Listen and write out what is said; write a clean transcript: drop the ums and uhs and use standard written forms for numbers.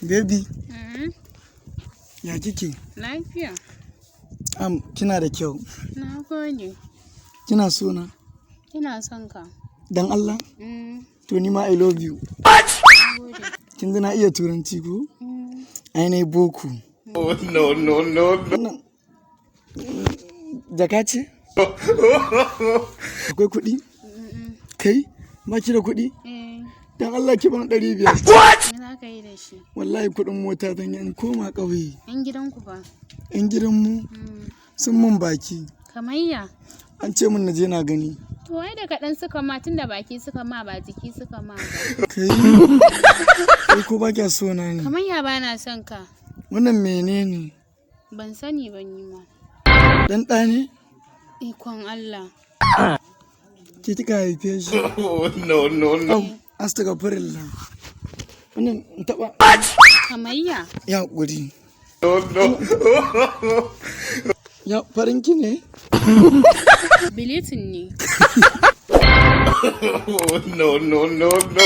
Baby, ya kike? Lafiya. Kina da kyau. Na gode. Kina so na? Ina son ka. Dan Allah? Mm. To ni ma I love you. Na gode. Kin ga na iya Turanci ko? Mm. Ai nayi boko. Oh, no, no, no, no. Wannan jaka ce? Akwai kuɗi? Kai? Ba ki da kuɗi? Eh. Dan Allah ki ban 500. Me za ka yi da shi? Wallahi kuɗin mota zan yi in koma ƙauye. 'Yan gidanku ba. 'Yan gidanmu sun mun baki. Kamayya. An ce mun na je na gani. To ai da kaɗan suka ma, tunda baki suka ma, ba jiki suka ma ba. Kai? Kai, ko ba kya so na ne? Kamayya ba na son ka. Wannan menene? Ban sani ba ni ma. Dan ɗa ne? Ikon Allah. Ke kika haife shi? Oh, no, no, no. Au, astagfirullah. Wannan in taɓa. Kamayya. Ya haƙuri. No, no. Ya farin ki ne? Bilitin ne. Oh, no, no, no, no.